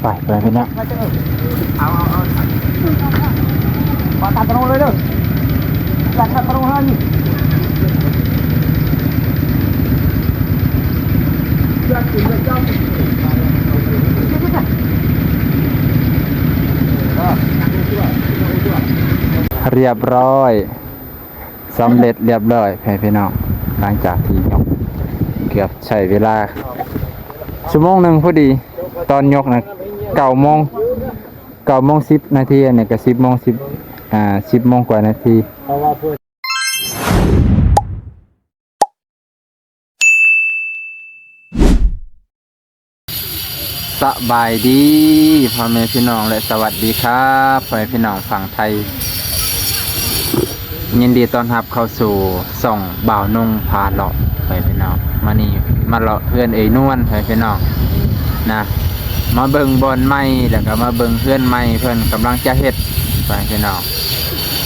ໄປ ໄປ ໄປເນາະ ເອົາ ເອົາ ເອົາ ປາດຕາດຕະໂນເລີຍເດີ ຫຼັງຕາດຕະໂນເລີຍ ຮຽບຮ້ອຍ. ສຳເລັດລຽບຮ້ອຍ ພໍ່ແມ່ພີ່ນ້ອງ ຫຼັງຈາກທີ່ຍົກ ເກືອບໃຊ້ເວລາຊົ່ວໂມງໜຶ່ງພໍດີ. ຕອນຍົກນະ ເກົ້າໂມງ ເກົ້າໂມງສິບນາທີ ອັນນີ້ກໍສິບໂມງສິບ ອ່າ ສິບໂມງກວ່ານາທີ. ສະບາຍດີພໍ່ແມ່ພີ່ນ້ອງ ແລະ ສະຫວັດດີຄັບພໍ່ແມ່ພີ່ນ້ອງຝັ່ງໄທ. ຍິນດີຕ້ອນຮັບເຂົ້າສູ່ຊ່ອງບ່າວນົງພາເລາະ ພໍ່ແມ່ພີ່ນ້ອງ. ມານີ້ມາເລາະເຮືອນເອື້ອຍນວນ ພໍ່ແມ່ພີ່ນ້ອງນະ ມາເບິ່ງບ່ອນໃໝ່ ແລ້ວກໍມາເບິ່ງເຮືອນໃໝ່ເພິ່ນກຳລັງຈະເຮັດ ພໍ່ແມ່ພີ່ນ້ອງ.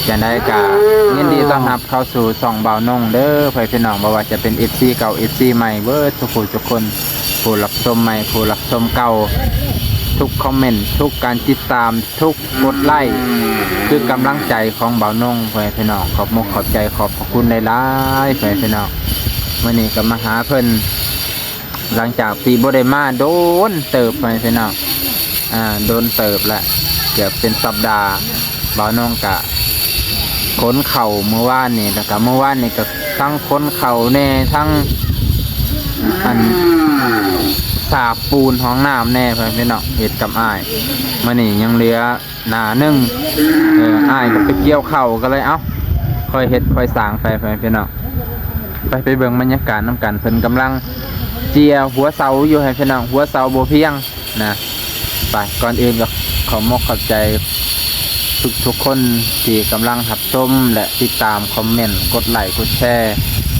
ຈັ່ງໃດກໍຍິນດີຕ້ອນຮັບເຂົ້າສູ່ຊ່ອງບ່າວນົງເດີ ພໍ່ແມ່ພີ່ນ້ອງ. ບໍ່ວ່າຈະເປັນເອັຟຊີເກົ່າ ເອັຟຊີໃໝ່ ເບິດທຸກຜູ້ທຸກຄົນ ຜູ້ຮັບຊົມໃໝ່ ຜູ້ຮັບຊົມເກົ່າ ທຸກຄອມເມັນ ທຸກການຕິດຕາມ ທຸກກົດໄລ້ ຄືກຳລັງໃຈຂອງບ່າວນົງ ພໍ່ແມ່ພີ່ນ້ອງ. ຂອບມຸກຂອບໃຈ ຂອບພະຄຸນຫຼາຍໆ ພໍ່ແມ່ພີ່ນ້ອງ. ມື້ນີ້ກໍມາຫາເພິ່ນ ຫຼັງຈາກທີ່ບໍ່ໄດ້ມາດົນເຕີບ ພໍ່ແມ່ພີ່ນ້ອງ ອ່າ ດົນເຕີບແລ້ວ ເກືອບເປັນສັບດາ. ບ່າວນົງກະຂົນເຂົ້າມື້ວານນີ້ ແລ້ວກະມື້ວານນີ້ກະທັງຂົນເຂົ້າແດ່ ທັງອັນສາບປູນຫ້ອງນ້ຳແດ່ ພໍ່ແມ່ພີ່ນ້ອງ ເຮັດກັບອ້າຍ. ມື້ນີ້ຍັງເຫຼືອໜ້າໜຶ່ງ ເອີ ອ້າຍກໍໄປກ່ຽວເຂົ້າ ກໍເລີຍ ເອົ້າ ຄ່ອຍເຮັດຄ່ອຍສ້າງໄປ ພໍ່ແມ່ພີ່ນ້ອງ. ໄປ ໄປເບິ່ງບັນຍາກາດນຳກັນ ເພິ່ນກຳລັງເຈຍຫົວເສົາຢູ່ ພໍ່ແມ່ພີ່ນ້ອງ ຫົວເສົາບໍ່ພຽງ ນະ. ໄປ ກ່ອນອື່ນກໍຂອບມຸກຂອບໃຈທຸກໆຄົນທີ່ກຳລັງຮັບຊົມ ແລະ ຕິດຕາມ ຄອມເມັນ ກົດໄລ້ ກົດແຊ.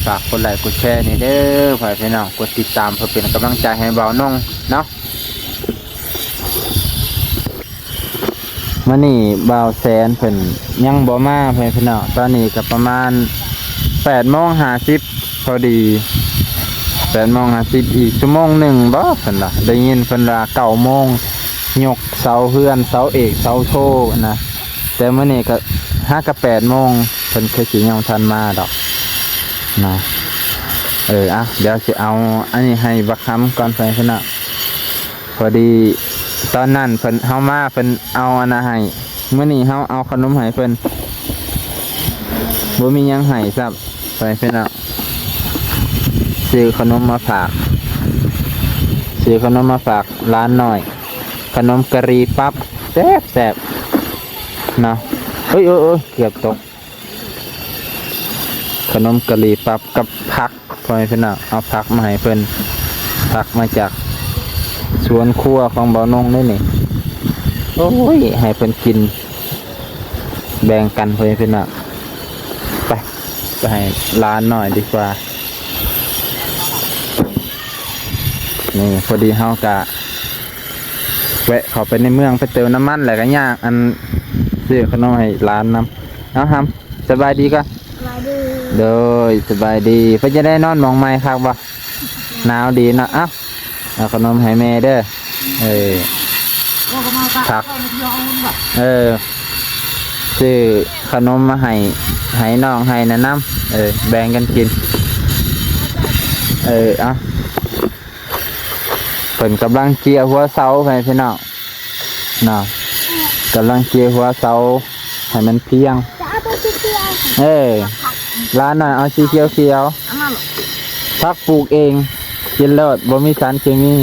ຝາກກົດໄລ້ ກົດແຊນີ້ເດີ ພໍ່ແມ່ພີ່ນ້ອງ ກົດຕິດຕາມເພື່ອເປັນກຳລັງໃຈໃຫ້ບ່າວນົງເນາະ. ມື້ນີ້ບ່າວແສນເພິ່ນຍັງບໍ່ມາ ພໍ່ແມ່ພີ່ນ້ອງ. ຕອນນີ້ກໍປະມານແປດໂມງຫ້າສິບພໍດີ ແປດໂມງຫ້າສິບ ອີກຊົ່ວໂມງໜຶ່ງບໍ ເພິ່ນວ່າ ໄດ້ຍິນເພິ່ນວ່າເກົ້າໂມງ ຍົກເສົາເຮືອນ ເສົາເອກ ເສົາໂທນະ. ແຕ່ມື້ນີ້ກໍຫາກໍແປດໂມງ ເພິ່ນຄືຊິຍັງບໍ່ທັນມາດອກນະ. ເອີ ອ່ະ ດຽວຊິເອົາອັນນີ້ໃຫ້ບັກຄຳກ່ອນ ພໍ່ແມ່ພີ່ນ້ອງ. ພໍດີຕອນນັ້ນເພິ່ນ ເຮົາມາ ເພິ່ນເອົາອັນນັ້ນໃຫ້ ມື້ນີ້ເຮົາເອົາຂະໜົມໃຫ້ເພິ່ນ ບໍ່ມີຫຍັງໃຫ້ຊ້ຳ ໄປພີ່ນ້ອງ. ຊື້ຂະໜົມມາຝາກ ຊື້ຂະໜົມມາຝາກຫຼານນ້ອຍ ຂະໜົມກະຫຼີ່ປັບ ແຊບໆ ເນາະ. ໂອ້ຍ ໂອ້ຍ ເກືອບຕົກ. ຂະໜົມກະຫຼີ່ປັບກັບຜັກ ພໍ່ແມ່ພີ່ນ້ອງ ເອົາຜັກມາໃຫ້ເພິ່ນ ຜັກມາຈາກສວນຄົວຂອງບ່າວນົງເດ້ນີ້. ໂອ້ຍ ໃຫ້ເພິ່ນກິນ ແບ່ງກັນ ພໍ່ແມ່ພີ່ນ້ອງ. ໄປ ໄປໃຫ້ຫຼານນ້ອຍດີກວ່າ. ນີ້ ພໍດີເຮົາກະແວະເຂົ້າໄປໃນເມືອງ ໄປເຕີມນ້ຳມັນ ແລ້ວກະຍ່າງ ອັນ ຊື້ຂະໜົມໃຫ້ຫຼານນຳ. ເອົາ ຫຳ ສະບາຍດີກ່ອນ. ສະບາຍດີ. ໂດຍ ສະບາຍດີ. ເປັນຈັ່ງໃດ ນອນໝ່ອງໃໝ່ຄັກບໍ່? ໜາວດີເນາະ. ເອົ້າ ເອົາຂະໜົມໃຫ້ແມ່ເດີ. ເອີ ຜັກ ເອີ ຊື້ຂະໜົມມາໃຫ້ ໃຫ້ນ້ອງໃຫ້ນະນຳ. ເອີ ແບ່ງກັນກິນ. ເອີ ເອົາ ເພິ່ນກຳລັງເຈຍຫົວເສົາ ພໍ່ແມ່ພີ່ນ້ອງເນາະ ກຳລັງເຈຍຫົວເສົາໃຫ້ມັນພຽງ. ເອີ ຫຼານນ້ອຍເອົາສີຂຽວໆ. ຜັກປູກເອງ ກິນໂລດ ບໍ່ມີສານເຄມີ.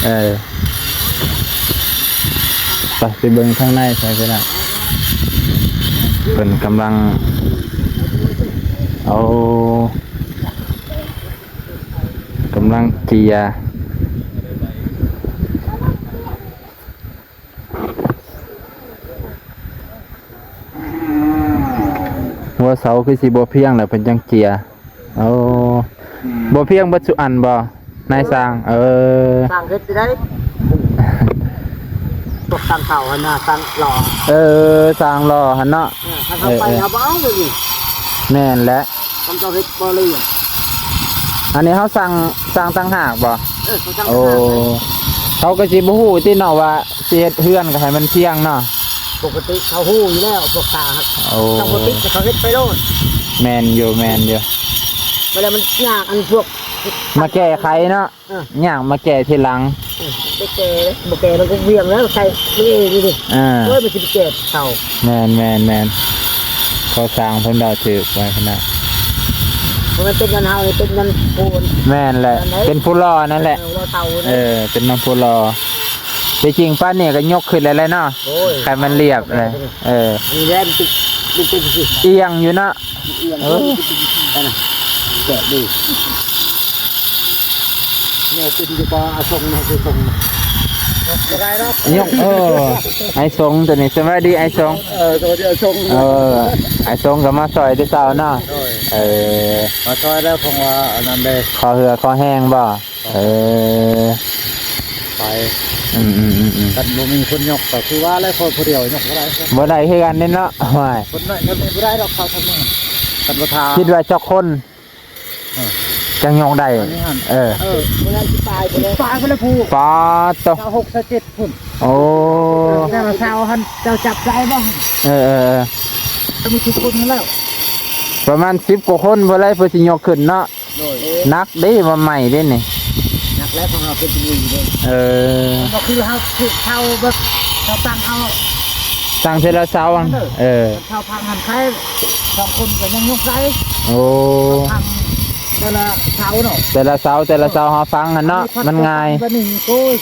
ເອີ ໄປ ໄປເບິ່ງທາງໃນໃສ່ກໍໄດ້. ເພິ່ນກຳລັງ ເອົາ ກຳລັງເຈຍ ຫົວເສົາຄືຊິບໍ່ພຽງແລ້ວ ເພິ່ນຈັ່ງເຈຍ. ໂອ້ ບໍ່ພຽງເບິດສູ່ອັນບໍ່ ນາຍຊ່າງ? ເອີ ຊ່າງເຮັດໄດ້ ພວກຊ່າງເຂົ້າຫັ້ນນະ ຊ່າງຫຼໍ່. ເອີ ຊ່າງຫຼໍ່ຫັ້ນເນາະ. ເອີ ຄັນເຮົາໄປ ເອີ ເຮົາບໍ່ເອົາເລີຍນີ້. ແມ່ນແຫຼະ ຄັນເຈົ້າເຮັດບໍ່ລະອຽດ. ອັນນີ້ເຮົາສັ່ງ ສັ່ງຕ່າງຫາກບໍ່? ເອີ ເຂົາສັ່ງ ໂອ້ ຕ່າງຫາກເລີຍ. ເຂົາກໍຊິບໍ່ຮູ້ຕິເນາະວ່າຊິເຮັດເຮືອນກໍໃຫ້ມັນພຽງເນາະ. ປົກກະຕິເຂົາຮູ້ຢູ່ແລ້ວ ພວກຂ້າ ໂອ້ ຕ້ອງບໍ່ຕິດ ເຂົາເຮັດໄປໂລດ. ແມ່ນຢູ່ ແມ່ນຢູ່. ເວລາມັນຍາກ ອັນພວກມາແກ້ໄຂເນາະ. ເອີ ຍາກມາແກ້ທີຫຼັງ. ເອີ ໄປແກ້ ບໍ່ແກ້ມັນກໍຫວ່ຽງແລ້ວ ໃສ່ມັນເອງຢູ່ນີ້. ເອີ ໂອ້ຍ ມັນຊິໄປແກ້ເຂົາ. ແມ່ນໆໆ. ເຂົາສ້າງເພິ່ນເວົ້າຖືກໄວ້ພຸ້ນນະ. ບໍ່ແມ່ນເປັນເງິນເຮົານີ້ ເປັນເງິນຜູ້ ແມ່ນແຫຼະ ອັນໃດ ເປັນຜູ້ຫຼໍ່ນັ້ນແຫຼະ. ເອີ ເປັນນຳຜູ້ຫຼໍ່. ທີ່ຈິງປານນີ້ກໍຍົກຂຶ້ນແລ້ວແຫຼະເນາະ. ໂອ້ຍ ໃຫ້ມັນລຽບແຫຼະ. ເອີ ອັນນີ້ແຫຼະ ມັນຕິດ ມັນຕິດ ອຽງຢູ່ເນາະ. ເອີ ອັນນັ້ນ ແກະດູ ແມ່ເປັນຢູ່ບໍ່? ອາສົງ ແມ່ຄືສົງ ບໍ່ໄດ້ດອກ ຍົກ. ເອີ ໄອ້ສົງຕົວນີ້. ສະບາຍດີໄອ້ສົງ. ເອີ ສະບາຍດີໄອ້ສົງ. ເອີ ໄອ້ສົງກໍມາຊ່ອຍແຕ່ເຊົ້າເນາະ. ໂດຍ ເອີ ມາຊ່ອຍແລ້ວ ເພາະວ່າອັນນັ້ນເດ້ ຂໍເຫື່ອຂໍແຮງບໍ່? ເອີ ໄປ ອືມໆໆໆ ຄັນບໍ່ມີຄົນຍົກກໍຄືວ່າແຫຼະ ຄົນຜູ້ດຽວຍົກບໍ່ໄດ້ ບໍ່ໄດ້ຄືກັນເດ້ເນາະ. ໂອ້ຍ ຄົນນ້ອຍເທົ່ານີ້ບໍ່ໄດ້ດອກ ເຂົາເທົ່ານີ້ ຄັນບໍ່ຖ້າ ຄິດວ່າຈັກຄົນ ເອີ ຈັ່ງຍົກໄດ້? ອັນນີ້ຫັ້ນ ເອີ ເອີ ບໍ່ໄດ້ ຊິຕາຍໄປແລ້ວ ຕາຍໄປແລ້ວຜູ້ ປາດໂຕ ຊາວຫົກ ຊາວເຈັດພຸ້ນ. ໂອ້ ແຕ່ວ່າຊາວຫັ້ນ ເຈົ້າຈັບໄດ້ບໍ່? ເອີໆໆ ຕ້ອງມີທຸກຄົນຫັ້ນແລ້ວ ປະມານສິບກວ່າຄົນພຸ້ນແຫຼະ ເພື່ອຊິຍົກຂຶ້ນເນາະ. ໂດຍ ໜັກເດ້ ວ່າໃໝ່ເດ້ນີ້ ໜັກແລ້ວ ຂອງເຮົາເປັນປີເດ້. ເອີ ກໍຄືເຮົາຖືກເຊົ່າແບບເຮົາຕັ້ງເອົາ ຕັ້ງເທື່ອລະເສົາ. ເອີ ເສົາພັງຫັ້ນໃຜສອງຄົນກໍຍັງຍົກໄດ້. ໂອ້ ເສົາພັງແຕ່ລະເສົາເນາະ ແຕ່ລະເສົາ ແຕ່ລະເສົາເຮົາຟັງຫັ້ນເນາະ ມັນງ່າຍ ແບບນີ້ ໂອ້ຍ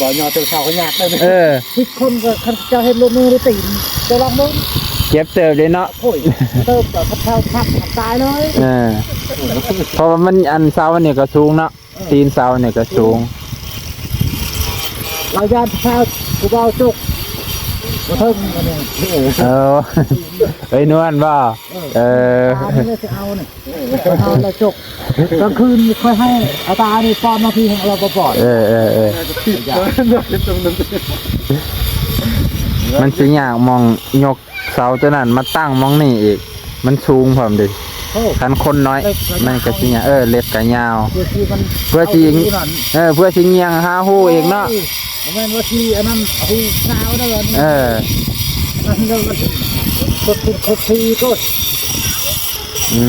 ບໍ່ຍໍເຖິງເສົາກໍຍາກເດ້. ເອີ ສິບຄົນກໍ ຄັນເຈົ້າເຮັດລົງມືຫຼືຕີນ ເຈົ້າລອງເບິ່ງ ເຈັບເຕີບເດ້ເນາະ. ໂອ້ຍ ເຕີບກໍເຂົາທັບຕາຍເລີຍ. ເອີ ເພາະວ່າມັນ ອັນເສົາອັນນີ້ກໍສູງເນາະ ເອີ ຕີນເສົານີ້ກໍສູງ. ລາວຢ້ານຜູ້ບ່າວ ຜູ້ບ່າວຈົກບໍ່ເຖິງອັນນີ້. ເອີ ເອີ ເອີຍນວນບໍ່? ເອີ ເອີ ຕານີ້ແຫຼະຊິເອົານີ້ ເອົາລະຈົກ ກາງຄືນຄ່ອຍໃຫ້ເອົາຕານີ້ປ້ອນມາພີ້ ລາວກໍປ້ອນ. ເອີໆໆ ມັນຊິຍາກໝ່ອງຍົກເສົາຕົວນັ້ນມາຕັ້ງໝ່ອງນີ້ອີກ ມັນສູງພ້ອມເດ້. ໂອ້ ຄັນຄົນນ້ອຍ ເຫຼັກກໍຍາວ ມັນກໍຊິຍາກ. ເອີ ເຫຼັກກໍຍາວ ເພື່ອຊິມັນ ເພື່ອຊິ ເອົາຢູ່ນັ້ນ ເອີ ເພື່ອຊິຍ່ຽງຫາຮູອີກເນາະ. ໂອ້ຍ ບໍ່ແມ່ນວ່າຊິອັນນັ້ນຫູຊາວເດີ. ເອີ ອັນນັ້ນເດີ ມັນກົດ ກົດ ກົດ ກົດ ອື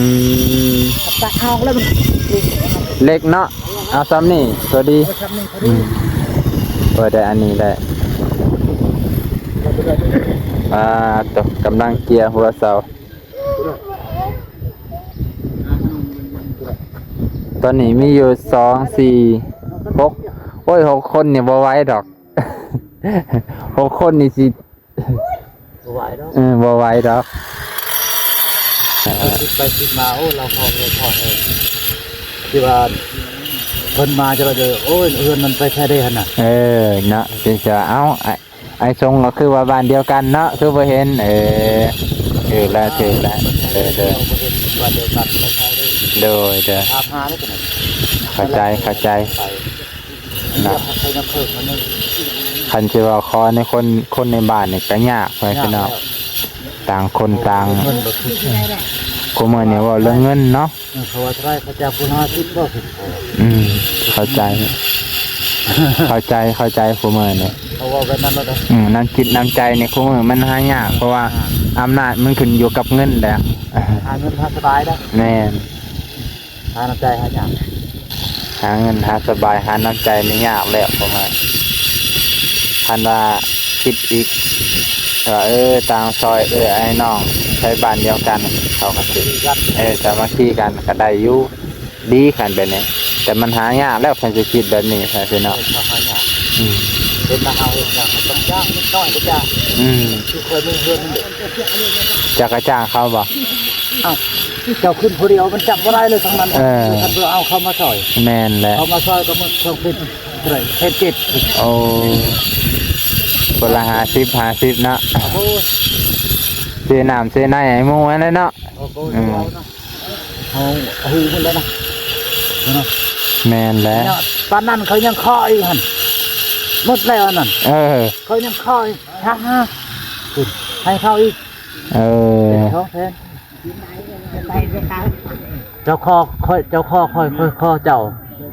ມ ຕັດອອກແລ້ວມັນ ເຫຼັກເນາະ. ເອົາສ່ຳນີ້ພໍດີ ເອົາສ່ຳນີ້ພໍດີ. ອືມ ເອີ ໄດ້ອັນນີ້ໄດ້. ອ່າ ໂຕ ກຳລັງເກຍຫົວເສົາ. ຕອນນີ້ມີຢູ່ສອງ ສີ່ ຫົກ ໂອ້ຍ ຫົກຄົນນີ້ບໍ່ໄຫວດອກ. ຫົກຄົນນີ້ຊິ ບໍ່ໄຫວດອກ ເອີ ບໍ່ໄຫວດອກ. ເອີ ຄິດໄປຄິດມາ ໂອ້ ລາວພໍແຮງ ພໍແຮງ ທີ່ວ່າເພິ່ນມາຈະວ່າເດີ ໂອ້ຍ ເຮືອນມັນໄປແທ້ເດ້ຫັ້ນນະ. ເອີ ເນາະ ເປັນຊະ ເອົ້າ ອ້າຍ ອ້າຍຊົງກໍຄືວ່າບ້ານດຽວກັນເນາະ ຄືບໍ່ເຫັນ. ເອີ ຖືກແລ້ວ ຖືກແລ້ວ. ເອີ ເດີ ບ້ານດຽວກັນ ໄປໃສເດີ. ໂດຍ ໂດຍ ຖາມຫາແລ້ວ ເຂົ້າໃຈ ເຂົ້າໃຈ. ເນາະ ຄັນຊິເວົ້າຂໍໃນຄົນ ຄົນໃນບ້ານນີ້ກໍຍາກ ພໍ່ແມ່ພີ່ນ້ອງ ຍາກແລ້ວ ຕ່າງຄົນຕ່າງ ເງິນບໍ່ຖືກ ຄູ່ມື້ນີ້ເວົ້າເລື່ອງເງິນເນາະ. ເອີ ເຂົາວ່າເທົ່າໃດ ເຂົາຈະຜູ້ຫ້າສິບບໍ່? ອືມ ເຂົ້າໃຈ ເຂົ້າໃຈ ເຂົ້າໃຈ ຄູ່ມື້ນີ້ ເຂົາເວົ້າແບບນັ້ນໂລດ. ອືມ ນ້ຳຈິດນ້ຳໃຈນີ້ຄູ່ມື້ມັນຫາຍາກ ເພາະວ່າອຳນາດມັນຂຶ້ນຢູ່ກັບເງິນແຫຼະ ຫາເງິນຫາສະບາຍໄດ໋. ແມ່ນ ຫານ້ຳໃຈຫາຍາກ ຫາເງິນຫາສະບາຍ ຫານ້ຳໃຈນີ້ຍາກແລ້ວ. ເພາະວ່າຄັນວ່າຄິດອີກວ່າ ເອີ ຕ່າງຊອຍ ເອື້ອຍອ້າຍນ້ອງໃຊ້ບ້ານດຽວກັນ ເຂົາກໍຊິ ເອີ ສາມັກຄີກັນກໍໄດ້ຢູ່ ດີຄັນແບບນີ້ ແຕ່ມັນຫາຍາກແລ້ວ ຄັນຊິຄິດແບບນີ້ ພີ່ນ້ອງ. ເຮັດມາເຮົາເຮັດຫຍັງກໍຕ້ອງຈ້າງ ນິດໜ້ອຍກໍຈ້າງ. ອືມ ຄືເຄີຍມີເຮືອນ ເຈົ້າກໍຈ້າງເຂົາບໍ່? ເອົ້າ ເຈົ້າຂຶ້ນຜູ້ດຽວມັນຈັບບໍ່ໄດ້ເລີຍທັງນັ້ນ. ເອີ ຄັນບໍ່ເອົາເຂົາມາຊ່ອຍ. ແມ່ນແຫຼະ ເຂົາມາຊ່ອຍກໍໝົດເຄື່ອງບິນ ເທົ່າໃດ ແສນເຈັດ. ໂອ້ ຄົນລະຫ້າສິບ ຫ້າສິບເນາະ. ໂອ້ ຊື້ນ້ຳຊື້ໃນໃຫ້ໝູ່ຫັ້ນແຫຼະເນາະ. ໂອ້ໂຫ ອືມ ເຮົາຮູ້ໝົດແລ້ວນະ ເນາະ. ແມ່ນແຫຼະ ປານນັ້ນເຂົາຍັງຂໍອີກຫັ້ນ ໝົດແລ້ວອັນນັ້ນ. ເອີ ເຂົາຍັງຂໍອີກ ຫາ ຫາ ໃຫ້ເຂົາອີກ. ເອີ ສອງແສນ ເຈົ້າຂໍຂ້ອຍ ເຈົ້າຂໍຂ້ອຍ ຂ້ອຍຂໍເຈົ້າ.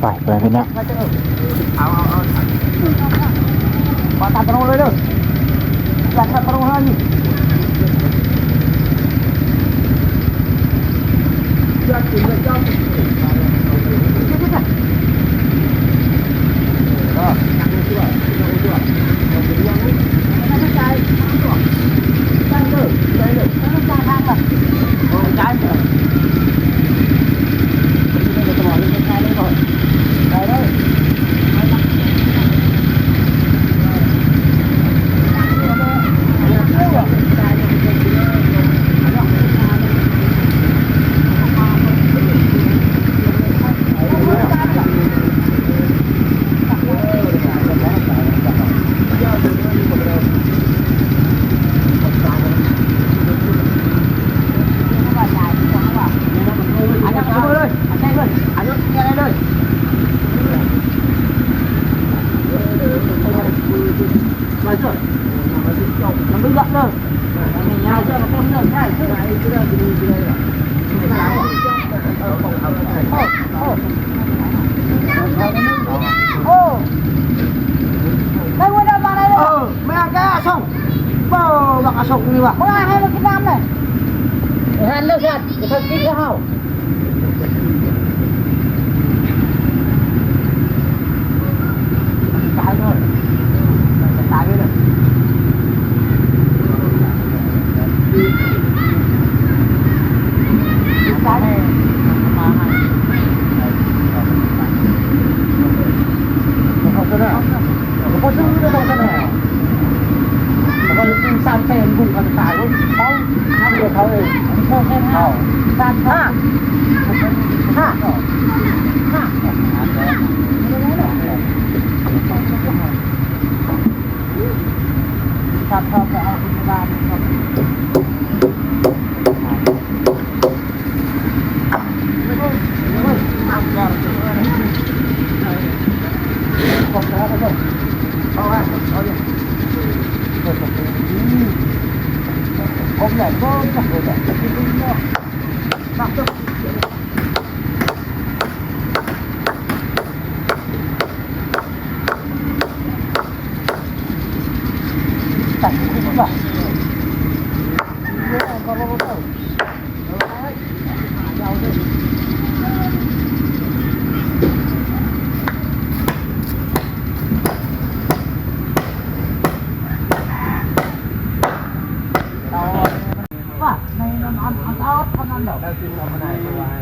ໄປ ໄປເພິ່ນນະ ເອົາ ເອົາ ເອົາ ປາດຕາດຕະໂນເລີຍເດີ ຈັດຕາດຕະໂນເລີຍນີ້.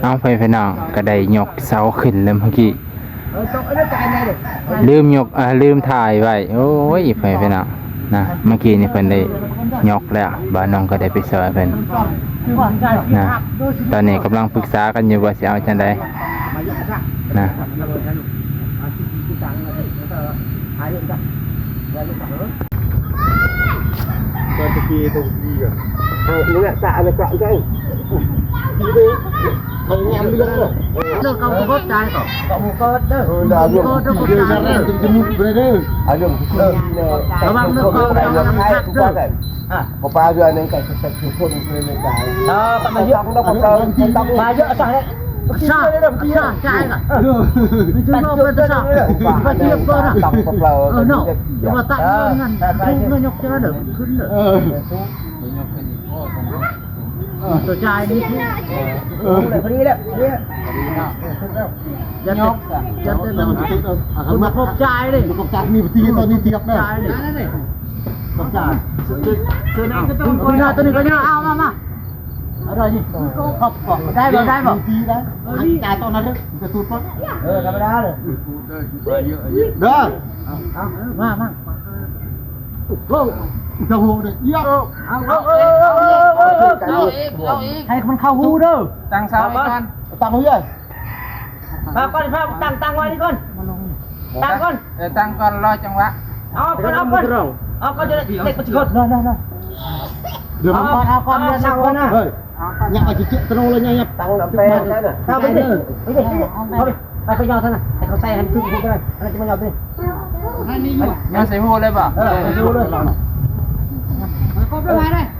ເອົາ ເພື່ອນພີ່ນ້ອງ ກໍໄດ້ຍົກເສົາຂຶ້ນແລ້ວເມື່ອກີ້ ລືມຍົກ ເອີ ລືມຖ່າຍໄວ້. ໂອ້ຍ ເພື່ອນພີ່ນ້ອງນະ ເມື່ອກີ້ນີ້ເພິ່ນໄດ້ຍົກແລ້ວ ບ່າວນົງກໍໄດ້ໄປຊ່ອຍເພິ່ນນະ. ຕອນນີ້ກຳລັງປຶກສາກັນຢູ່ວ່າຊິເອົາຈັ່ງໃດນະ. ເປີດຕະກີ ຕົງກີກະ ເອົານີ້ແຫຼະ ຕະອັນນັ້ນກະໄດ້ ເອົາຍາມເລືອດເດີ ເດີ ເອົາຂອບໃຈກໍ ເອົາໝູເກີດເດີ ເອີ ເດີ ເອົາໝູເກີດເດີ ເດີ ເດີ ເດີ ເດີ ເອົາເລື່ອງ ເອີ ລະວັງເລື່ອງເຂົາ ລະວັງຄັກເດີ ອ່າ ບໍ່ປາເຮືອນນັ້ນກໍ ເອີ ປາເຍອະ ເອີ ເນາະ ເອີ ເນາະ ຕົວຈ່າຍນີ້ ເອີ ພໍດີແລ້ວ ພໍດີແລ້ວ ຢ່າຕິດ ຢ່າຕິດ ເອີ ຂອບໃຈເດ້ ຂອບໃຈ ມີທີ່ຕອນນີ້ຕຽບແລ້ວ ຂອບໃຈ ເຊີນ ເຊີນ ຕົວນີ້ກໍຍາວ ເອົາມາ ມາ ອະໄລນີ້ ຂອບ ໄດ້ບໍ່ ໄດ້ບໍ່ ຕາຍຕອນນັ້ນເດີ ຈະສູດບໍ່ ເອີ ທຳມະດາເດີ ເດີ ມາ ມາ ໂອ້ ຈະໂຫດເດີ ເອີ ເອົາ ເອົາ ເອົາ ເອົາ ເອົາ ເອົາອີກ ເອົາອີກ ໃຫ້ມັນເຂົ້າຫູເດີ ຕັ້ງເສົາອີກກ່ອນ ຕັ້ງເຮືອ ມາກ່ອນ ພາຕັ້ງ ຕັ້ງໄວ້ນີ້ກ່ອນ ຕັ້ງກ່ອນ ເອີ ຕັ້ງກ່ອນ ລໍຈັງຫວະ ເອົາກ່ອນ ເອົາກ່ອນ ເອົາກ່ອນ ຈະໄດ້ເລັກໄປຊິກ່ອນ ເດີ ເດີ ເອົາກ່ອນ ເອົາກ່ອນ ເອົາກ່ອນ ເອົາກ່ອນ ເອີ ຍັບໄປເຈະຕະໂນເລີຍ ຍັບ ຕັ້ງນຳແປນັ້ນນະ ເອົາໄປ ເອົາໄປ ໄປ ໄປຫຍໍ້ຊັ້ນນະ ໃຫ້ເຂົາໃສ່ໃຫ້ມັນຖືກຫູກັນ ອັນນັ້ນຈະມາຫຍໍ້ຕົວນີ້ ຫຍໍ້ໃສ່ຫູເລີຍບໍ່ ເອີ ໃສ່ຫູເລີຍ ເອົາໄປ ໄປ ໄປ ໄປ ໄປ ໄປ ໄປ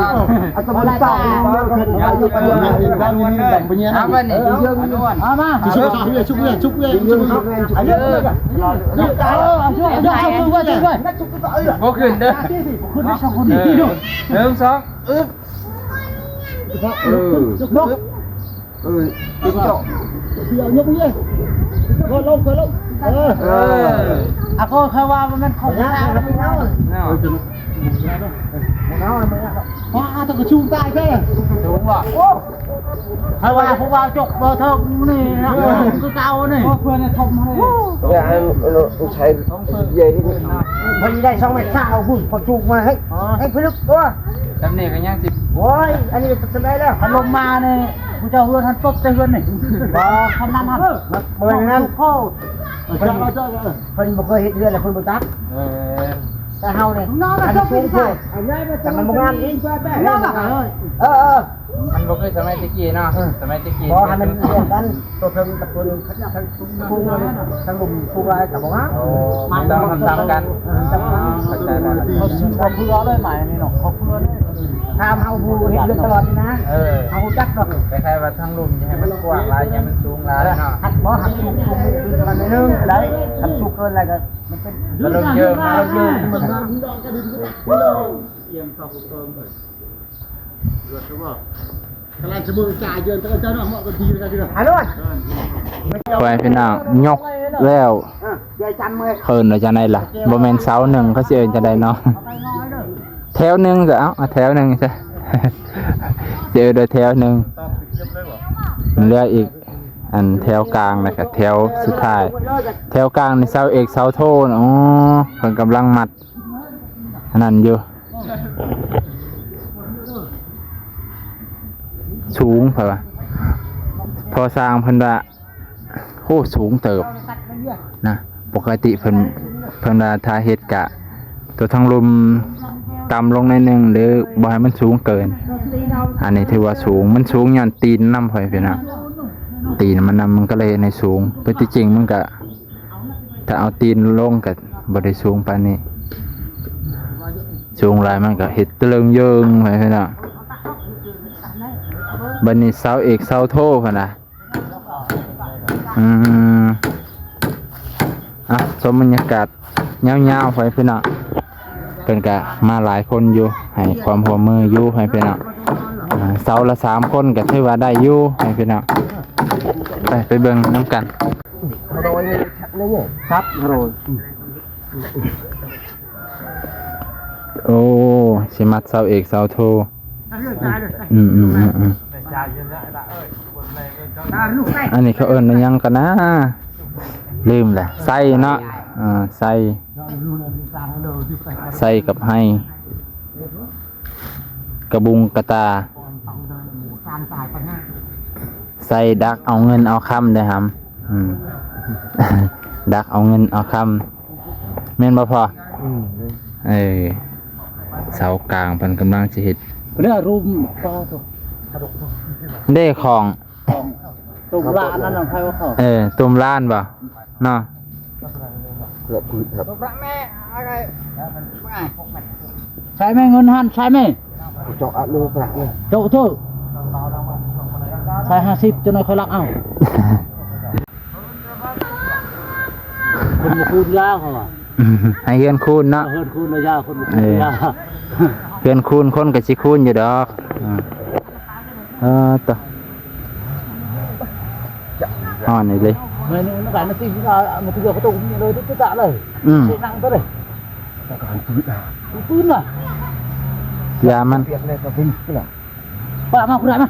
ອາດຈະບໍ່ໄດ້ຕາຍ ເອົາບັດນີ້ ເອົາມາ ຊຸກເວຍ ຊຸກເວຍ ຊຸກເວຍ ເອົາ ບໍ່ຂຶ້ນເດີ ຂຶ້ນໄດ້ສອງຄົນ ເອີ ໜຶ່ງ ສອງ ອຶບ ເອີ ເອີ ຕິດເຈາະ ເດີ ຍົກມື ຄ່ອຍລົງ ຄ່ອຍລົງ ເອີ ເອີ ອາ ຂ້ອຍວ່າມັນຂອງເນາະ ວ້າ ຕ້ອງກະຊູງຕາຍແທ້ ສູງບໍ່ ໂອ້ ໃຜວ່າຜູ້ບ່າວຈົກບໍ່ເຖິງນີ້ນະ ຄືເກົ່ານີ້ ເພື່ອນທອບໃຫ້ ຢ່າໃຫ້ມັນໃຊ້ໃຫຍ່ນີ້ ເພິ່ນໄດ້ສອງແມັດຊາວພຸ້ນ ເຂົາຈູກມາໃຫ້ ໃຫ້ພິລຶກຕົວ ຈຳນີ້ກໍຍັງຊິ ໂອ້ຍ ອັນນີ້ຈຳໄດ້ແລ້ວ ຄັນລົງມານີ້ ຜູ້ເຈົ້າເຮືອນຫັ້ນຕົກໃສ່ເຮືອນນີ້ ບໍ່ ຄຳນັ້ນຫັ້ນ ບໍ່ແມ່ນນັ້ນ ໂອ້ ເພິ່ນ ເພິ່ນບໍ່ເຄີຍເຮັດເຮືອນ ແລ້ວເພິ່ນບໍ່ຈັກ ເອີ ແຕ່ເຮົານີ້ ອັນນີ້ສູງໂພດ ແຕ່ມັນບໍ່ງາມອີກ ເອີ ເອີ ມັນບໍ່ຄືສະໄໝແຕ່ກີ້ເນາະ ເອີ ສະໄໝແຕ່ກີ້ ບໍ່ໃຫ້ມັນລວມກັນ ຕົວເທິງກັບຕົວນີ້ ທັງສູງ ທັງລຸ່ມສູງຫຼາຍກໍບໍ່ງາມ ໂອ້ ມັນຕ້ອງສ່ຳໆກັນ ເອີ ສ່ຳກັນ ເຂົ້າໃຈແລ້ວ ເຂົາເພື່ອເລີຍ ໝາຍນີ້ເນາະ ເຂົາເພື່ອເລີຍ ຖາມເຮົາຜູ້ເຮັດເຮືອນຕະຫຼອດນີ້ນະ ເອີ ເຮົາຮູ້ຈັກດອກ ຄ້າຍໆວ່າທັງລຸ່ມຢ່າໃຫ້ມັນກວ້າງຫຼາຍ ຢ່າໃຫ້ມັນສູງຫຼາຍເນາະ ຫັກບໍ່ ຫັກສູງ ສູງປະມານໜ້ອຍໜຶ່ງກໍໄດ້ ຄັນສູງເກີນຫຼາຍກໍມັນເປັນ ມັນລົງເຢີງ ມັນລົງເຢີງ ໄປພີ່ນ້ອງ ຍົກແລ້ວ ເອີ້ນວ່າຈັ່ງໃດລະ ບໍ່ແມ່ນເສົາໜຶ່ງ ເຂົາຊິເອີ້ນຈັ່ງໃດເນາະ ແຖວໜຶ່ງຊະ ເອົາ ເອົາແຖວໜຶ່ງຊະ ຊິເອີ້ນວ່າແຖວໜຶ່ງ ເຫຼືອອີກ ອັນແຖວກາງ ແລ້ວກະແຖວສຸດທ້າຍ ແຖວກາງນີ້ເສົາເອກເສົາໂທນະ ອໍ ເພິ່ນກຳລັງມັດ ອັນນັ້ນຢູ່ ສູງ ເພິ່ນວ່າ ພໍຊ່າງເພິ່ນວ່າ ໂອ້ ສູງເຕີບນະ ປົກກະຕິເພິ່ນ ເພິ່ນວ່າຖ້າເຮັດກະ ຕົວທາງລຸ່ມຕ່ຳລົງໜ້ອຍໜຶ່ງ ຫຼືບໍ່ໃຫ້ມັນສູງເກີນ ອັນນີ້ຖືວ່າສູງ ມັນສູງຍ້ອນຕີນນຳ ພໍ່ແມ່ພີ່ນ້ອງ ຕີນມັນນຳ ມັນກໍເລີຍເຮັດໃຫ້ສູງ ແຕ່ທີ່ຈິງມັນກະ ຖ້າເອົາຕີນລົງກໍບໍ່ໄດ້ສູງປານນີ້ ສູງຫຼາຍມັນກໍເຮັດຕະເລິງເຢິງໄປເນາະ ບັດນີ້ເສົາເອກເສົາໂທພຸ້ນນະ ອືມ ອ່ະ ຊົມບັນຍາກາດຍາວໆ ໄປພີ່ນ້ອງ ເພິ່ນກະມາຫຼາຍຄົນຢູ່ ໃຫ້ຄວາມຮ່ວມມືຢູ່ ໃຫ້ພີ່ນ້ອງ ອ່າ ເສົາລະສາມຄົນກະຖືວ່າໄດ້ຢູ່ ໃຫ້ພີ່ນ້ອງ ໄປ ໄປເບິ່ງນຳກັນ ໂອ້ ຊິມັດເສົາເອກເສົາໂທ ອືມໆໆໆ ອັນນີ້ເຂົາເອີ້ນວ່າຫຍັງກັນນະ ລືມແຫຼະ ໄສ້ເນາະ ເອີ ໄສ້ ໄສ້ກັບໄຮ່ ກະບຸງກະຕາ ໄສ້ດັກເອົາເງິນເອົາຄຳເດ້ຫຳ ອືມ ດັກເອົາເງິນເອົາຄຳ ແມ່ນບໍ່ພໍ່? ອືມ ເອີ ເສົາກາງເພິ່ນກຳລັງຊິເຮັດ ເດ້ຂອງ ຕຸ້ມລ້ານນັ້ນນະ ໃຜວ່າຂອງ ເອີ ຕຸ້ມລ້ານບໍ່ເນາະ? ໃສ່ແມ່ເງິນຫັ້ນ ໃສ່ແມ່ ເຈາະເອົາໂລປະເລີຍ ເຈາະເທີ ໃສ່ຫ້າສິບ ຈັ່ງໜ້ອຍຂ້ອຍລັກເອົາ ຄົນບໍ່ຄູນຢາເຂົາວ່າ ໃຫ້ເຮືອນຄູນເນາະ ເຮືອນຄູນແລ້ວຢາ ຄົນບໍ່ຄູນຢາ ເອີ ເຮືອນຄູນຄົນກໍຊິຄູນຢູ່ດອກ ເອີ ເອີ ຕະ ຮ້ອນອີກເລີຍ ແມ່ນ ມັນກະມາຕິ ມາຕິເຂົາຕົກເລີຍ ຕະຕະເລີຍ ອືມ ນັ່ງຕົວເລີຍ ປືນວ່າ ຢາມັນ ປະມາ ຄຸນມາ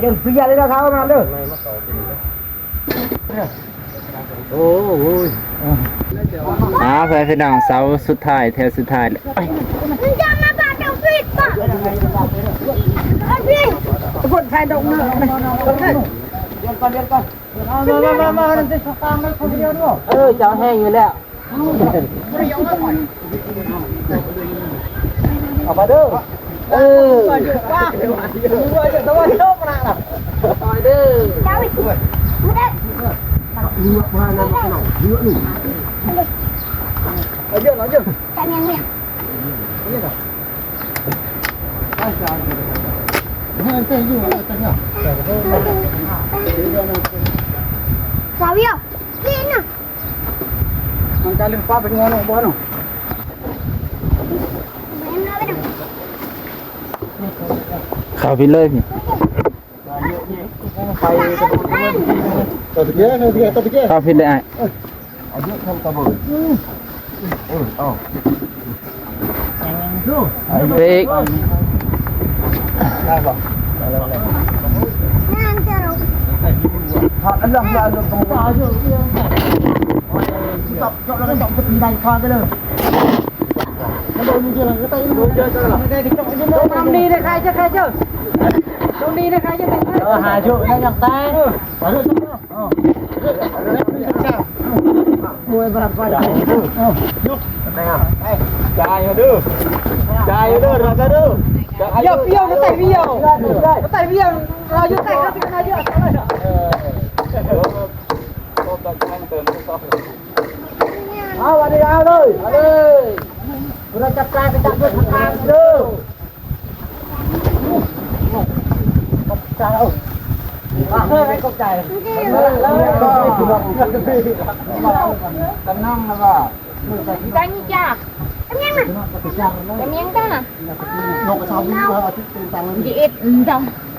ເດີ ເປີດເລີຍເດີ ເຂົ້າມາເດີ. ໂອ້ຍ ອ່າ ໄປພີ່ນ້ອງ ເສົາສຸດທ້າຍ ແຖວສຸດທ້າຍແລ້ວ. ມັນຈະມາບາດເຈົ້າພິດບໍ່? ເອົາພິດ ຄົນໄທດອກເນີ ດຽວກ່ອນ ດຽວກ່ອນ ມາ ມາ ມາ ມາ ເອີ ເຈົ້າແຮງຢູ່ແລ້ວ. ເອົາມາເດີ ເອີ ເດີ ເຂົ້າຜິດເລີຍ ເຂົ້າຜິດເລີຍອ້າຍ. ໄປອີກ ເອີ ຫາຢູ່ ຍັງຕາຍ. ໂອ້ຍ ບາດ ຈ່າຍເດີ ຈ່າຍເດີ ເອົາເດີ ຢ່າປ່ຽວ ແຕ່ວຽວ ແຕ່ວຽວ ເອົາຢູ່ ແຕ່ວຽວ ເອົາຢູ່ ເອີ ເອົາ ເອົາເລີຍ ເອົາເລີຍ ຜູ້ໃດຈັບຈ່າຍກໍຈັບເດີ ທາງເດີ. ຂອບໃຈ ຂອບໃຈ ກຳນຳນະວ່າ ກຳຍັງນະ ກຳຍັງຈ້າ ກຳຍັງຈ້າ ນກກະຊາວບິນວ່າອາທິດເປັນຕັງ ດີເອັດ ອືມ ຈ້າ.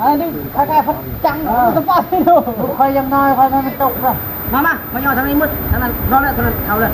ອັນນີ້ຂ້າຂາຍພັດຈັງ ເອີ ສະປາດເນາະ ຂ້ອຍຍັງນ້ອຍ ຂ້ອຍມັນຕົກເນາະ. ມາ ມາ ມາຍໍທາງນີ້ໝົດ ທາງນັ້ນນອນແລ້ວ ທາງນັ້ນເອົາເລີຍ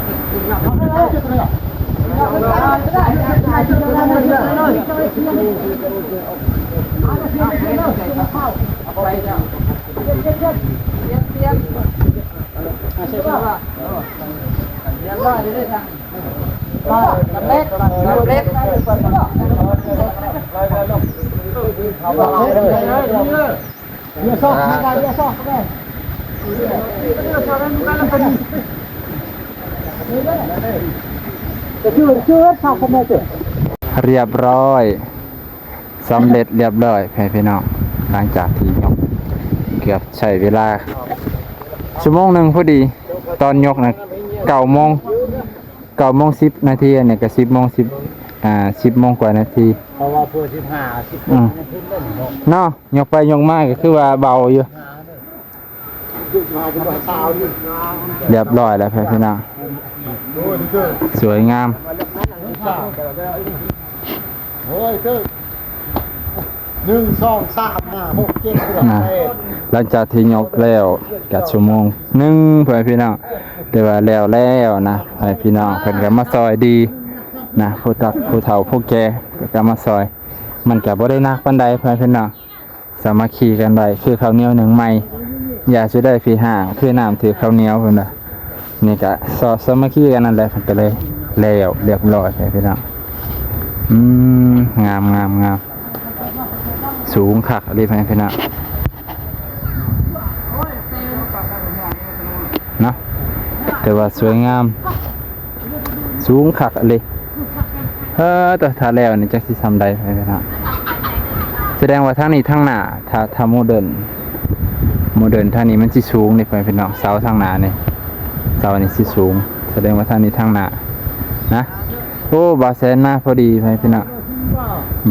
ຮຽບຮ້ອຍ ສຳເລັດຮຽບຮ້ອຍ ພໍ່ແມ່ພີ່ນ້ອງ ຫຼັງຈາກທີ່ຍົກ ເກືອບໃຊ້ເວລາຊົ່ວໂມງໜຶ່ງພໍດີ ຕອນຍົກນະ ເກົ້າໂມງ ເກົ້າໂມງສິບນາທີ ອັນນີ້ກໍສິບໂມງສິບ ອ່າ ສິບໂມງກວ່ານາທີ ເພາະວ່າເພື່ອສິບຫ້າ ສິບຫົກ ອືມ ນາທີເນາະ ຍົກໄປຍົກມາກໍຄືວ່າເບົາຢູ່ ຮຽບຮ້ອຍແລ້ວ ພໍ່ແມ່ພີ່ນ້ອງ. ສວຍງາມ ໂອ້ຍ ເຕີ ໜຶ່ງ ສອງ ສາມ ຫ້າ ຫົກ ເຈັດ ແປດ ນະ ຫຼັງຈາກທີ່ຍົກແລ້ວກະຊົ່ວໂມງໜຶ່ງ ພໍ່ແມ່ພີ່ນ້ອງ ແຕ່ວ່າແລ້ວແລ້ວນະ ພໍ່ແມ່ພີ່ນ້ອງເພິ່ນກະມາຊ່ອຍດີນະ ຜູ້ຕັກຜູ້ເຖົ້າຜູ້ແກ່ເພິ່ນກະມາຊ່ອຍ ມັນກະບໍ່ໄດ້ໜັກປານໃດ ພໍ່ແມ່ພີ່ນ້ອງ. ສາມັກຄີກັນໄວ້ ຄືເຂົ້າໜຽວໜຶ້ງໃໝ່ ຢ່າຊິໄດ້ຜີຫ້າງ ຄືນ້ຳຖືກເຂົ້າໜຽວ ເພິ່ນວ່າ. ນີ້ກະສາມັກຄີກັນນັ້ນແຫຼະ ເພິ່ນກະເລີຍແລ້ວຮຽບຮ້ອຍ ພີ່ນ້ອງ. ອືມ ງາມ ງາມ ງາມ ສູງຄັກອີ່ຫຼີ ພີ່ນ້ອງເນາະ ແຕ່ວ່າສວຍງາມ ສູງຄັກອີ່ຫຼີ. ເອີ ແຕ່ຖ້າແລ້ວນີ້ຈັກຊິຊ່ຳໃດ ພີ່ນ້ອງ. ສະແດງວ່າທາງນີ້ທາງໜ້າ ຖ້າ ຖ້າໂມເດີນ ໂມເດີນທາງນີ້ມັນຊິສູງນີ້ ພີ່ນ້ອງ. ເສົາທາງໜ້ານີ້ ເສົານີ້ຊິສູງ ສະແດງວ່າທາງນີ້ທາງໜ້ານະ. ໂອ້ ບ່າວແສນມາພໍດີ ພີ່ນ້ອງ.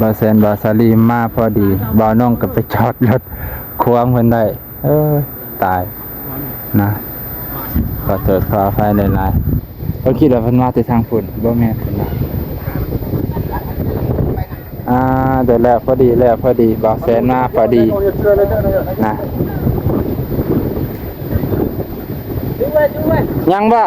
ບ່າວແສນ ບ່າວສາລີມາພໍດີ ບ່າວນ້ອງກະໄປຈອດລົດຂວາງເພິ່ນໄດ້. ເອີຍ ຕາຍນະ ຂໍໂທດຂໍອະໄພຫຼາຍໆ. ເຮົາຄິດວ່າເພິ່ນມາແຕ່ທາງພຸ້ນ ບໍ່ແມ່ນເພິ່ນມາ ອ່າ ໄດ້ແລ້ວ ພໍດີແລ້ວ ພໍດີ ບ່າວແສນມາພໍດີນະ. ຍັງບໍ່?